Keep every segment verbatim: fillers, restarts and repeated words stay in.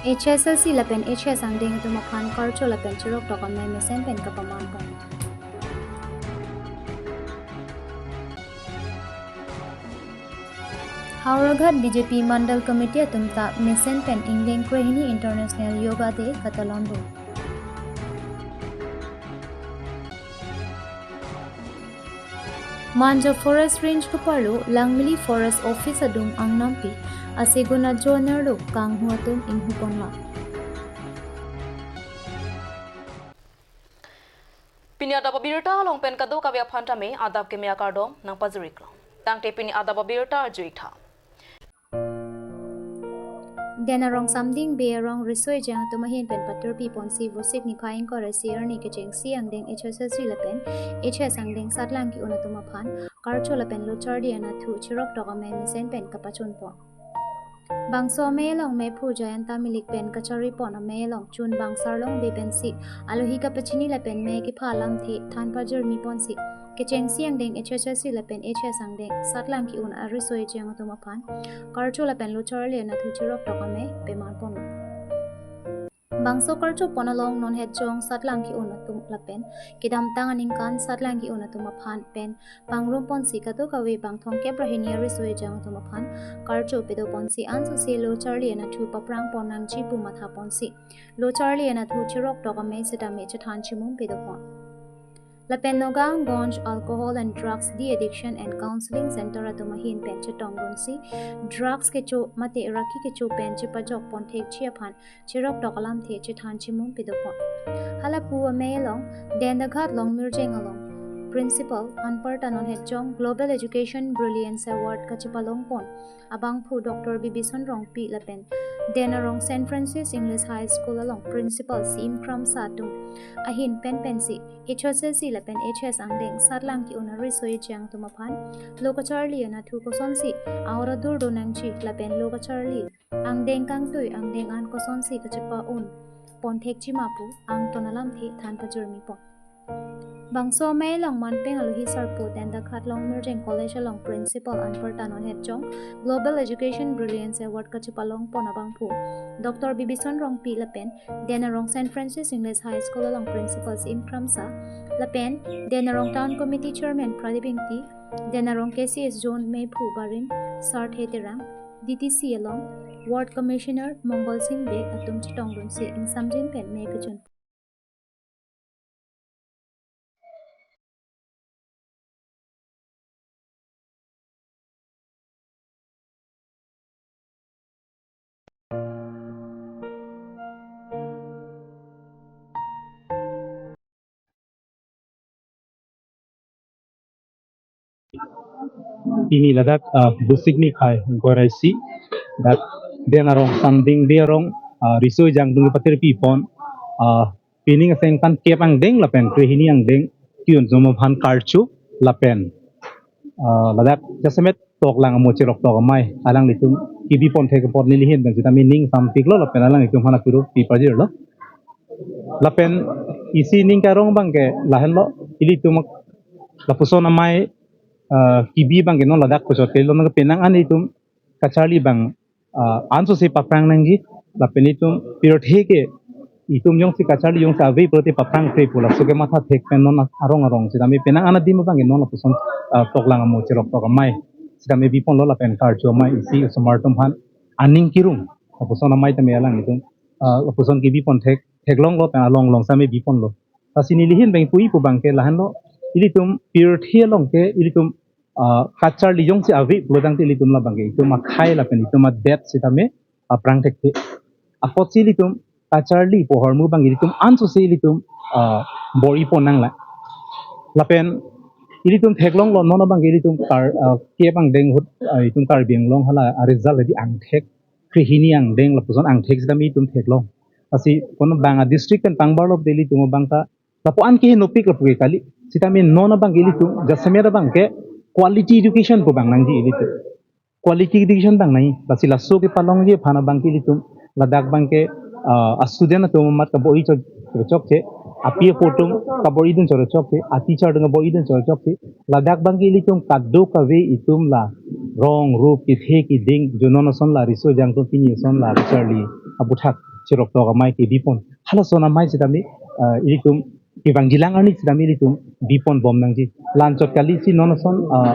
H S L C lapen H S angdeng atum aphan karcho lapen chiroktok amei mesen pen kapaman pon. Howraghat B J P Mandal Committee atum ta mesen pen ingdeng krehini International Yoga Day katalon do. Manja Forest Range keparlo Langmili Forest Office adung angnampi asegun ajoner lo kanghu atum inghu ponla. Pini adap abirta along pen kadokave aphan tame adap keme akardom nangpajiriklo. Tangte pini adap abirta arju-ik tha. Den arong Samding Bey arong riso ejang atum ahin pen patirpi ponsi Vosik niphai ingkoi ra isi arni kechengsi angdeng H S L C lapen H S angdeng satlang ke-un atum aphan karcho lapen lo charli anatthu chiroktok amei mesen pen kapachun pon. Bangso amei along mephu Jayanta Milik pen kacharli pon amei along chunbang Sarlong Bey pensi alohi kapachini lapen mei kepha alamthe than pajirmi ponsi kechengsi angdeng H S L C lapen H S angdeng satlang ke-un ariso ejang atum aphan karcho lapen lo charli anatthu chiroktok amei peman pon. Bangso karcho pon along non het jong satlang ke-un atum lapen kedamtang aningkan satlang ke-un atum aphan pen pangrum ponsi kadokave bang thomkep ra hini ariso ejang atum aphan karcho pedo ponsi ansose lo charli anatthu paprang pon nangji pu matha ponsi lo charli anatthu chiroktok amei sitame chethan chimum pedo pon. Lapen Nagaon Gonj Alcohol and Drugs De-Addiction and Counseling Center atum ahin pen chetongdunsi drugs kecho mate raki kecho pen chepajok pon thekji aphan chiroktok alamthe chethan chimum pedo pon. Halapu amei along Dendaghat Longmirjeng along Principal anparta non het jong Global Education Brilliance Award kachepalong pon abangphu Doctor Bibison Rongpi lapen Den arong Saint Francis English High School along Principal Siim Kramsa atum ahin pen pensi H S L C lapen H S angdeng satlang ke-un ariso ejang atum aphan lo kacharli anatthu kosonsi aura dur do nangji lapen lo kacharli angdeng kangtui angdeng an kosonsi kachepa-un pon thekji ma pu angton alamthe than pajirmi pon. Bangso amei along manpeng alohi sarpo Dendaghat Longmirjeng College along Principal anparta non het jong Global Education Brilliance Award kachepalong pon abangphu Doctor Bibison Rongpi lapen Den arong Saint Francis English High School along Principal Siim Kramsa lapen Den arong Town Committee Chairman Pradip Ingti, Den arong K C S Zone mephu Barim Sarthe Terang, D T C along Ward Commissioner Mongol Sing Bey atum chetongdunsi ingsamjin pen mei pachun. Pini ladak, ah, Vosik niphai ingkoi ra isi, dak Den arong Samding Bey arong, ah, riso ejang atum patirpi pon, ah, pining aseng pan kep angdeng lapen krehini angdeng ke-un atum aphan karcho lapen, ah, ladak jasemet toklang amo chiroktok amei alanglitum kebi pon thek apot neli ahin pen sitame ning sampiklo lapen alanglitum aphan akiru pi pajirlo. Lapen isi ning karong abangke lahenlo, ilitum lapuson amei, ah, kebi abangke non ladak kochot kelo, non penang an itum kacharli abang, ah, ansose paprang nangji lapen itum pirthe ke itum jongsi kacharli jongsi ave pulote paprang kre pu laso kematha thek pen non arong arong sitame penang an adim abangke non lapuson, ah, toklang amo chiroktok amei sitame bi ponlo lapen karcho amei isi osomar atum aphan aning kirung lapuson amei tame alanglitum, ah, lapuson kebi pon thek theklonglo pen along along sitame bi ponlo. Lasi neli ahin pen pu-i pu abangke lahenlo, ilitum pirthe along ke ilitum, ah, kacharli jongsi ave pulotangte ilitum labangke itum akhei lapen itum adet sitame paprang thekthe. Apotsi ilitum kacharli pu ahormu abang ilitum ansose ilitum, ah, bor-i pon nanglang. Lapen ilitum theklonglo non abangke ilitum kar, ah, kep angdeng ahut, ah, itum Karbi Anglong hala a-result edi angthek krehini angdeng lapuson angthek sitame itum theklong. Lasi kono bang a-district pen pangbarlo te ilitum abangke lapu-an ke henopik lapu ke kali. Sitame non abangke ilitum jasemet abangke quality education pu abang nangji ilitum. Quality education abang nangji. Lasi laso kepalongji aphan abangke ilitum ladak abangke, ah, a-student atum amat kabor-i chor-, chorchokche, api apo atum kabor-idun chorchokche, a-teacher atum kabor-idun chorchokche. Ladak abangke ilitum kadokave itum la rong rup kethe keding jonon ason la riso ejang atum pini ason la kacharli aputhak cheroktok amei ke bipon. Halason amei sitame, ah, ilitum kevangjilang arni sitame ilitum bipon bom nangji. La-anchot kali si non ason, ah,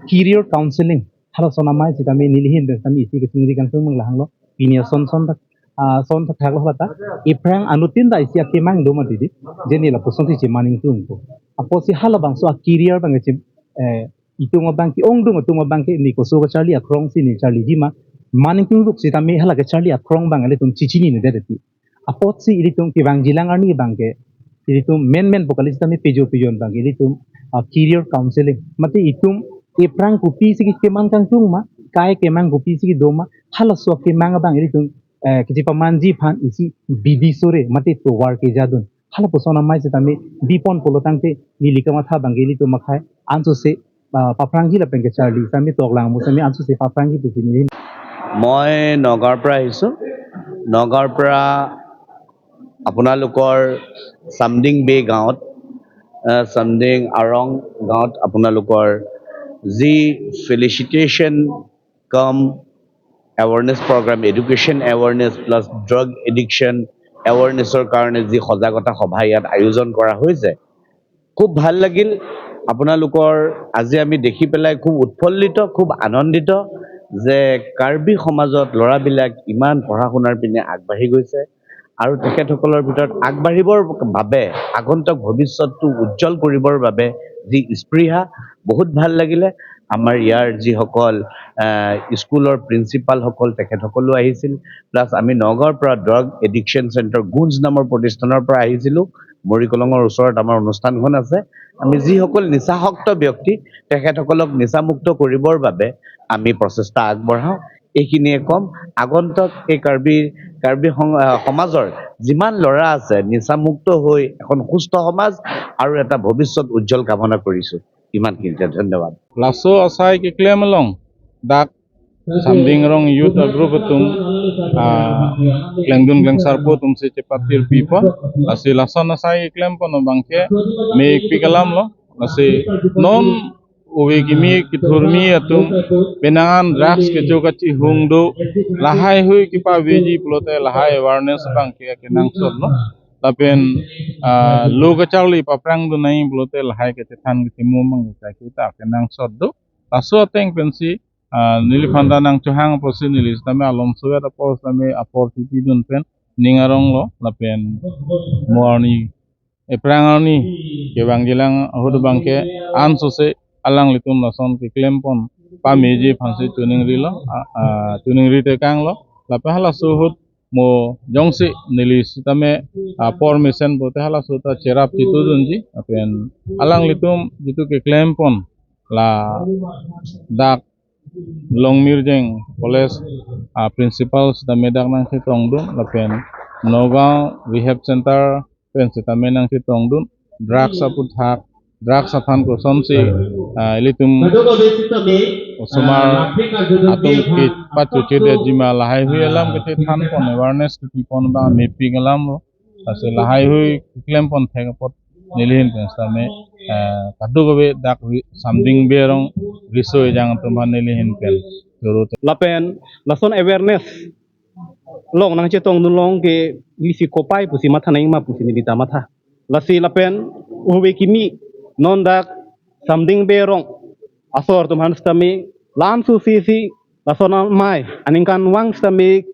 career counseling. Halason amei sitame nelihin pen sitame isi kachingri kangtung mang lahanglo. Pini ason son tak, ah, son tak thaklo hata. Ephrang anuttin ta isi akemang do mati di. Je ne lapuson si chemang ingtungpo. Apotsi halabangso a-career abang ke chim, eh, itum abang ke, ongdung atum abang ke ne koso kacharli akrong si ne charliji ma. Mane ingtung ruk sitame hala kacharli akrong abang ilitum chechinine det ti. Apotsi ilitum kevangjilang arni abang ke, ilitum menmenpo kali sitame pejo pejon abang ke ilitum, ah, career counseling. Mate itum ephrang kopi si kemang kangtung ma, kai kemang kopi si kedo ma, halaso kemang abang ilitum, eh, kechipamanji aphan isi bidi sore, mate tovar kejadun. Halapuson amei sitame bipon pulo tangte neli kamatha abang ke ilitum akhei ansose, ah, paphrangji lapen kacharli sitame toklang mo sitame ansose paphrangji pusi neli. মই নগাঁৱৰ পৰা আহিছোঁ। নগাঁৱৰ পৰা আপোনালোকৰ চামডিং বে গাঁৱত, আহ, চামডিং আৰং গাঁৱত আপোনালোকৰ যি ফেলিচিটেশ্যন কাম awareness program, education awareness plus drug addiction এৱেৰনেছৰ কাৰণে যি সজাগতা সভা ইয়াত আয়োজন কৰা হৈছে, খুব ভাল লাগিল। আপোনালোকৰ আজি আমি দেখি পেলাই খুব উৎফুল্লিত, খুব আনন্দিত যে কাৰ্বি সমাজত ল'ৰাবিলাক ইমান পঢ়া শুনাৰ পিনে আগবাঢ়ি গৈছে আৰু তেখেতসকলৰ ভিতৰত আগবাঢ়িবৰ বাবে, আগন্তুক ভৱিষ্যতটো উজ্জ্বল কৰিবৰ বাবে যি স্পৃহা, বহুত ভাল লাগিলে। আমাৰ ইয়াৰ যিসকল, আহ, স্কুলৰ প্ৰিন্সিপালসকল, তেখেতসকলো আহিছিল। প্লাছ আমি নগাঁৱৰ পৰা ড্ৰাগ এডিকশ্যন চেণ্টাৰ গুঞ্জ নামৰ প্ৰতিষ্ঠানৰ পৰা আহিছিলোঁ। মৰিকলঙৰ ওচৰত আমাৰ অনুষ্ঠানখন আছে। আমি যিসকল নিচাসক্ত ব্যক্তি, তেখেতসকলক নিচামুক্ত কৰিবৰ বাবে আমি প্ৰচেষ্টা আগবঢ়াওঁ। এইখিনিয়ে ক'ম। আগন্তুক এই কাৰ্বি, কাৰ্বি সং-, আহ, সমাজৰ যিমান ল'ৰা আছে, নিচামুক্ত হৈ এখন সুস্থ সমাজ আৰু এটা ভৱিষ্যত উজ্জ্বল কামনা কৰিছোঁ। ইমানখিনিতে, ধন্যবাদ। Laso asai keklem along dak Samding Arong youth group atum, ah, klengdun klengsarpo atum si chepatir pipon. Lasi lason asai keklempon abang ke mepik alam lo. Lasi non ove kimi kethurmi atum penang an drugs kecho kachihung do, lahai hui kepaveji pulote lahai awareness abang ke kenangsot lo. Lapen, ah, lo kacharli paphrangdun nangji pulote lahai kachethan kachemu abang ke kita kenangsot do. Laso ateng pensi, ah, neliphan ta nangchohang apotsi neli sitame alom suet apor sitame apor chipidun pen ning arong lo lapen mo arni ephrang arni kevangjilang ahut abang ke ansose alanglitum lason keklempon pameji aphansi choningrilo, ah, ah, choningri tekang lo. Lapen halaso ahut mo jongsi neli sitame, ah, apor mesen pulote halaso ta cherap chitudunji, lapen alanglitum jitu keklempon ladak Longmirjeng College, ah, principal sitame dak nangchetongdun, lapen Nagaon Rehab Center pen sitame nangchetongdun, drugs aphuthak, drugs aphan kosonsi, ah, ilitum osomar atum kepachochedetji ma lahai hui alam kachethanpon, awareness kepipon abang mepik alam lo. Lasi lahai hui keklempon thek apot nelihin pen sitame, eh, kadokave dak ri-, Samding Berong riso ejang atum aphan nelihin pen choro. Lapen lason awareness along nangchetongdun along ke isi kopai pusi matha nangji ma pusi neli ta matha. Lasi lapen ove kimi non dak Samding Berong asor atum aphan sitame la-anso si si lason amei aningkanvang sitame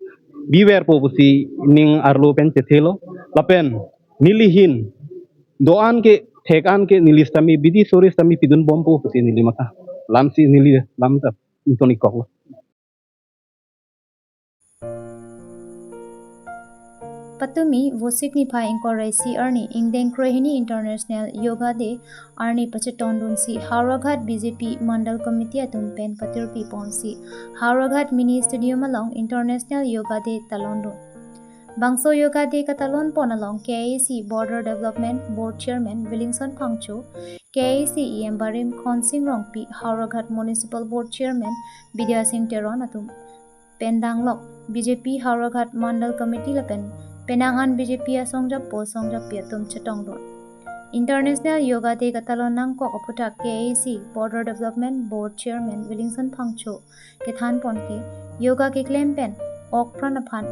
biverpo pusi ning arlo pen chethelo. Lapen nelihin do-an ke thek-an ke neli sitame bidi sore sitame pidunbompo pusi neli matha. La-ansi neli lam ta ington-ik koklo. Patumi Vosik niphai ingkoi ra isi arni ingdeng kroihini International Yoga Day arni pachetongdunsi Howraghat B J P Mandal Committee atum pen patirpiponsi Howraghat Mini Stadium along International Yoga Day talondun. Bangso Yoga Day katalonpon along K I A C Border Development Board Chairman Williamson Phangcho, K I A C E M barim Khonsing Rongpi, Howraghat Municipal Board Chairman Bidya Singh Teron atum pen danglok B J P Howraghat Mandal Committee lapen penang an B J P asongjapo songjapi atum chetongdun. International Yoga Day katalon nangkok aphuthak K I A C Border Development Board Chairman Williamson Phangcho kethanpon ke yoga keklem pen okpran aphan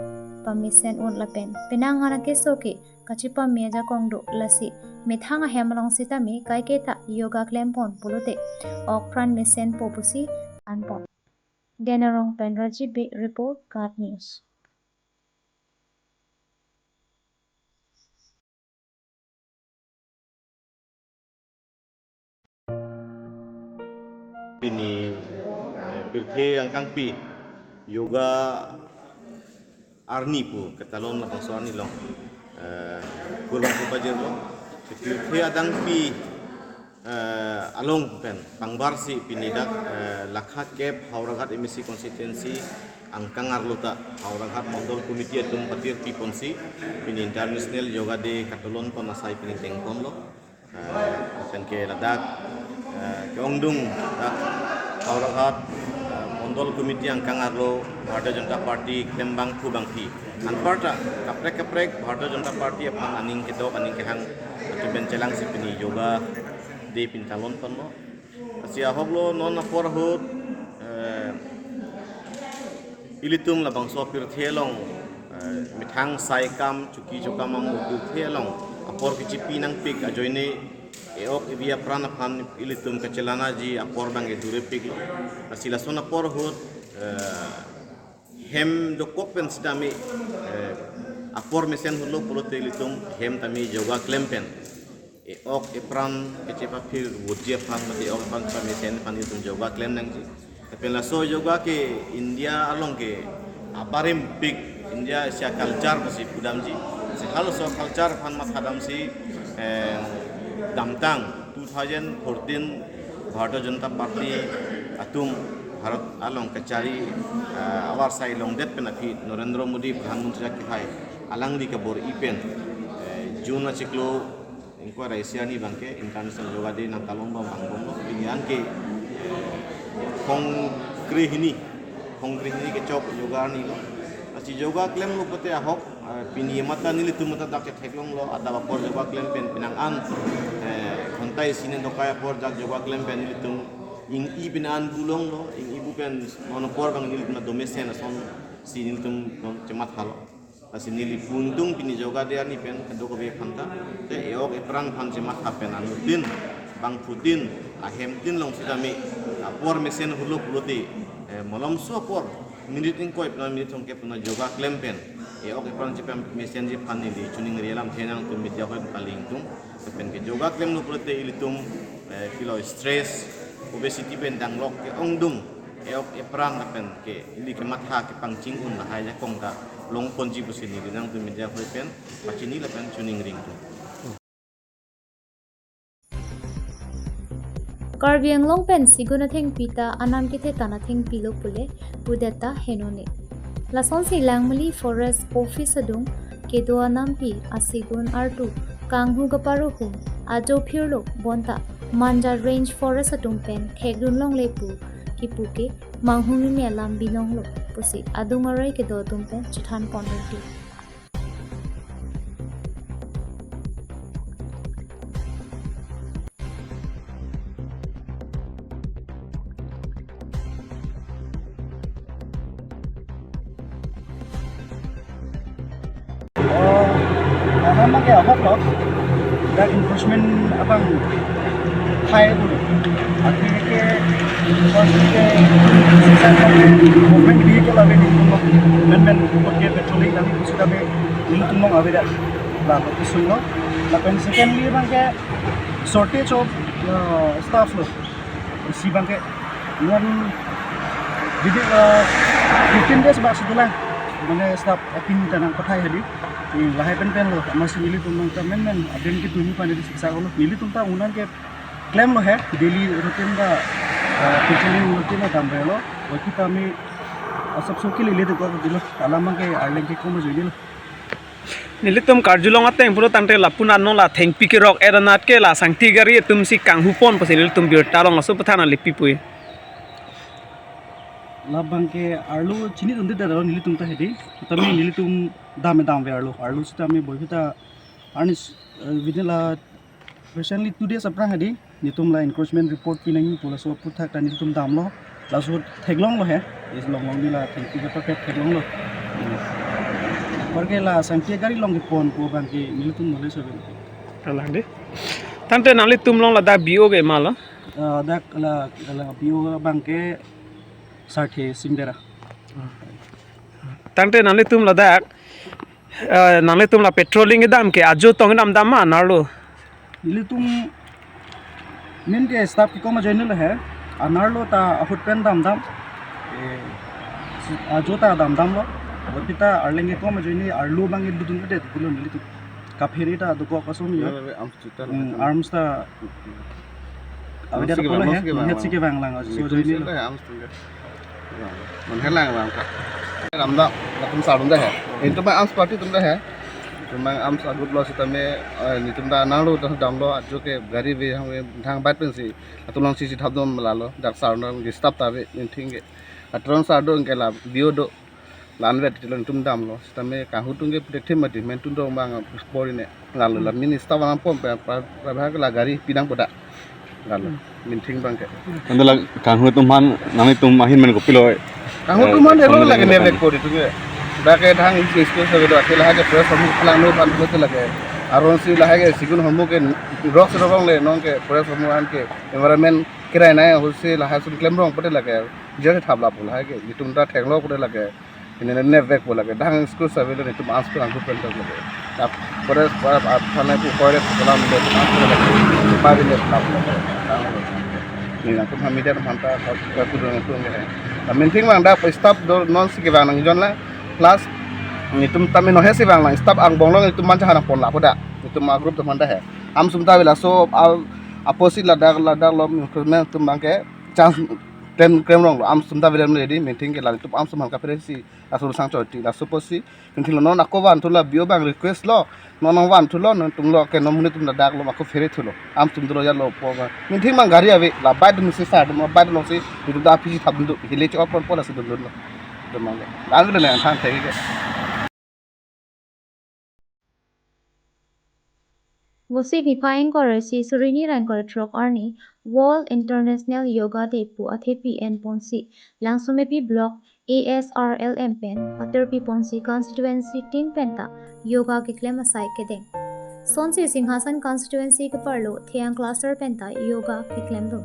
pamesen un lapen penang an akeso ke kachepame ajakong do, lasi methang ahem along sitame kaiketa yoga klempon pulote okpran mesenpo pusi anpon. Dena Rongpen, Rajiv Bey report, KAT News. Pini, eh, pirthe angkangpi yoga arni pu ketalon labangso arni along, eh, kurang pu pajirlo. Pirthe adangpi, eh, along pen pangbarsi pini dak, eh, lakha kep Howraghat M A C constituency angkang arlo ta Howraghat Mondol Committee atum patirpi ponsi pini International Yoga Day katalon pon asai pini tengponlo. Eh, lapen ke ladak, eh, ke-ongdung dak Howraghat, eh, Mondol Committee angkang arlo Bharatiya Janata Party klembangphu bangpi, anparta kaprek kaprek Bharatiya Janata Party aphan aning kedok aning kehang atum pen chelangsi pini Yoga Day pini talon ponlo. Lasi ahoklo non apor ahut, eh, ilitum labangso pirthe along, eh, methang saikam chuki chokam amo pirthe along apor kechepi nangpik ajoine e-ok evi apran aphan ilitum kachelanaji apor abang edurepiklo. Lasi lason apor ahut, eh, hem dokok pen sitame, eh, apor mesen holo pulote ilitum hem tame yoga klem pen e-ok epran kechepaphir votji aphan mate e-ok epran pamesen aphan ilitum yoga klem nangji. Lapen laso yoga ke India along ke abarimpik, India isi a-culture pusi pudamji. Si halaso culture aphan mathadamsi, eh, damtang two thousand fourteen Bharatiya Janata Party atum Bharat along kachari, eh, avarsai longdet pen aphi Narendra Modi Pradhan Mantri akehai alangli kabor-i pen, eh, June achiklo ingkoi ra isi arni abangke International Yoga Day nangtalon bom angbomlo. Pini anke, eh, khong krehini, khong krehini kechok yoga arnilo. Lasi yoga klemlo pulote ahok, eh, pini mata nelitum mata dak chetheklonglo, adap apor yoga klem pen penang an, eh, ghonta isi ne dokai apor dak yoga klem pen nelitum ing-i pen an bulonglo, ing-i bu pen non apor abang nelitum domesen asonsi nelitum chemathalo. Lasi neli pundung pini yoga day arni pen kadokave aphanta, te e-ok epran aphan chematha pen anuttin, bangphutin, ahemtin along sitame apor mesen holo pulote, eh, malomso apor minute ingkoi pen minute thomkep pen yoga klem pen e-ok epran chepamesenji aphan neli choningri alam thenang tum media hoi kali ingtung. Lapen ke yoga klemlo pulote ilitum, eh, pilo stress, obesity pen danglok ke-ongdung e-ok epran lapen ke ili kematha kepangching un lahai ajakong ta longponji pusi neli nangtum media hoi pen pachini lapen choningri ingtung. Karbi Anglong pen segun athengpi ta anam kethe tan athengpilo pule pudet ta henone. Lasonsi Langmili Forest Office adung kedo anampi asegun artu kanghu kaparuhum ajo phirlo bonta Manja Range Forest atum pen thekdun longle pu kipu ke manghumeme alam binonglo pusi adung arei kedo atum pen chethan pon reti. Oh, alam ke ahoklo. Dak encroachment abang hai dulu. Arti ke first ke government vehicle ave di, men men kot ke patrolling kami sudah be, nelitum along ave dak. Lapen ke sunlo. Lapen secondly abang ke shortage of, uh, staff lo. Isi abang ke non within, uh, fifteen days bak setelah mane staff apin ta nangpathai hadi. Lahai pen pen lo, amatsi nelitum along ta men men aden ke tumi pani di siksa ko lo. Nelitum ta unang ke klemlo he, daily routine ta, uh, patrolling routine ta damrelo. Waki ta mi asap soki lele de ko dilo. Alam abang ke arleng ke komo joi dilo. Nelitum karjulong ateng pulo tangte lapu-an non la thengpi kerok eranat ke la sangti gari atumsi kanghu pon pusi nelitum birta along laso aphuthak nanglepi pui. Labang ke arlo chini tunde daro nelitum ta hedi. Tami nelitum dam dam ve arlo. Arlo sitami boi ta arnis, eh, within la recently two days aphrang hedi. Nelitum la encroachment report pinangji pu laso aphuthak ta nelitum damlo. Laso theklonglo he. Is long long di la thengpi ketok theklonglo. Hmm. Parke la sangke gari along kepon pu abangke nelitum knowledge ave. Kalang dei. Tangte nanglitum along ladak B O ke ma lo? Ah, dak la, la B O abangke Sarthe Singh Dera. Tangte nanglitum ladak, eh, nanglitum la patrolling kedam ke ajo tong kedam dam ma anerlo? Nelitum main ke staff kekom ajoine lo he. Anerlo ta ahut pen dam dam. Eh, si-, ajo ta dam damlo. Botita arleng kekom ajoine arlo abang dudun kedet pulo nelitum. Kaphere ta dokok ason yo. Arms ta. Hmm, arms ta. Arms ke bang, arms ke bang, arms ke bang. Nelitum ajoine lo. Arms tung ke. Manhelang bang ka. Ramda, latum sardun da he. Nelitum arms party atum da he. Nelitum arms a-group lo sitame, eh, nelitum ta anerlo ta damlo ajo ke gari ave hang ave thang bat pensi. Latum along si si thap dam lalo. Dak sardun ke staff ta ave, nelitum ke. Atron sardun ke la B O do. La-an vet ti lo nelitum damlo. Sitame kanghu atum ke protect mati, main atum do bang bor-i ne. Lalo la main staff abang pon pe, pa, pa, pa, la gari pidang poda. Lalo, main thing abangke. Anta la kanghu atum aphan, nanglitum ahin pen kopilo? Kanghu atum aphan, eh, elo lake nervek pori atum ke. Dak ke thang is, is ko sabe do, ake lahai ke forest ahormu phelang no aphan pulote lake. Aron si lahai ke sigun ahormu ke rok si rok le non ke forest ahormu an ke environment kerai nai ahut si lahai ason klem rong pote lake. Jere thap lapu lahai ke, nelitum ta theklong pote lake. Ini nervek pu lake, dang school sabi lo nelitum arms pen angku pen lake. Tap forest pa, pa, thane pu forest pu lam lo, arms pen lake. Pa bin lo, tap lo. Ini nangtum ham media ham ta, ta, ta, kudu nangtum ke. Ta main thing bang dak staff do non si kevang nangjon la. Plus nelitum ta main no he si vang lang, staff angbong lo nelitum manja hanang pon lapu da. Nelitum a-group atum aphan da he. Arms atum ta ave laso, al, apotsi ladak, ladak lo, nelitum abangke chance klem, klem rong lo, arms atum ta ave ready, main thing ke la nelitum arms atum aphan kaphere si. Laso sang choti, laso apotsi, main thing lo non ako van thulo, B O abang request lo, non nang van thulo, nangtum lo ke non monit atum ladak lo, ako phere thulo, arms atum dolo ya lo po ba. Main thing bang gari ave, la bike atum si sardun, bike along si, nelitum ta aphi si thap dun do, hile chok pon pon lasi dun dun lo. Dun lo. Lalu le nang thang thek ke. Vosik niphai ingkoi ra isi, suri hini ra ingkoi ra throk arni World International Yoga Day pu athepi en ponsi Langsomepi Block A S R L M pen patirpi ponsi constituency tin penta yoga keklem asai kedeng. Sonsi Singhasan constituency keparlo Theyang cluster penta yoga keklem dun.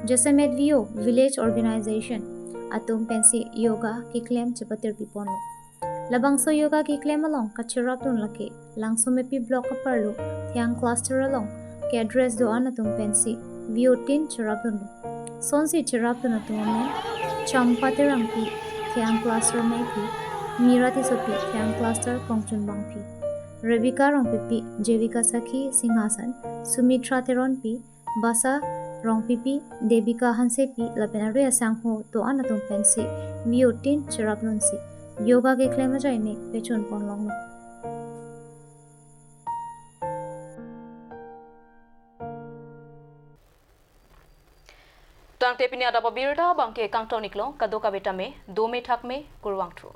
Jasemet V O Village Organization atum pensi yoga keklem chepatirpi ponlo. Labangso yoga keklem along kacherap dun lake Langsomepi Block keparlo Theyang cluster along ke address do-an atum pensi V O tin cherap dunlo. Sonsi cherap dun atum amen Champa Terangpi, Theyang cluster mephi, Mira Tissopi, Theyang cluster kongchunbangpi, Rebecca Rongpipi, Jevika Sakhi Singhasan, Sumitra Teronpi, Basa Rongpipi, Debika Hansepi lapen arve asangho do-an atum pensi V O tin cherap dunsi yoga keklem ajai mek pechun pon longlo. Tangte pini adap abirta abangke kangton iklo, kadokave tame dome thakme, kurvangthu.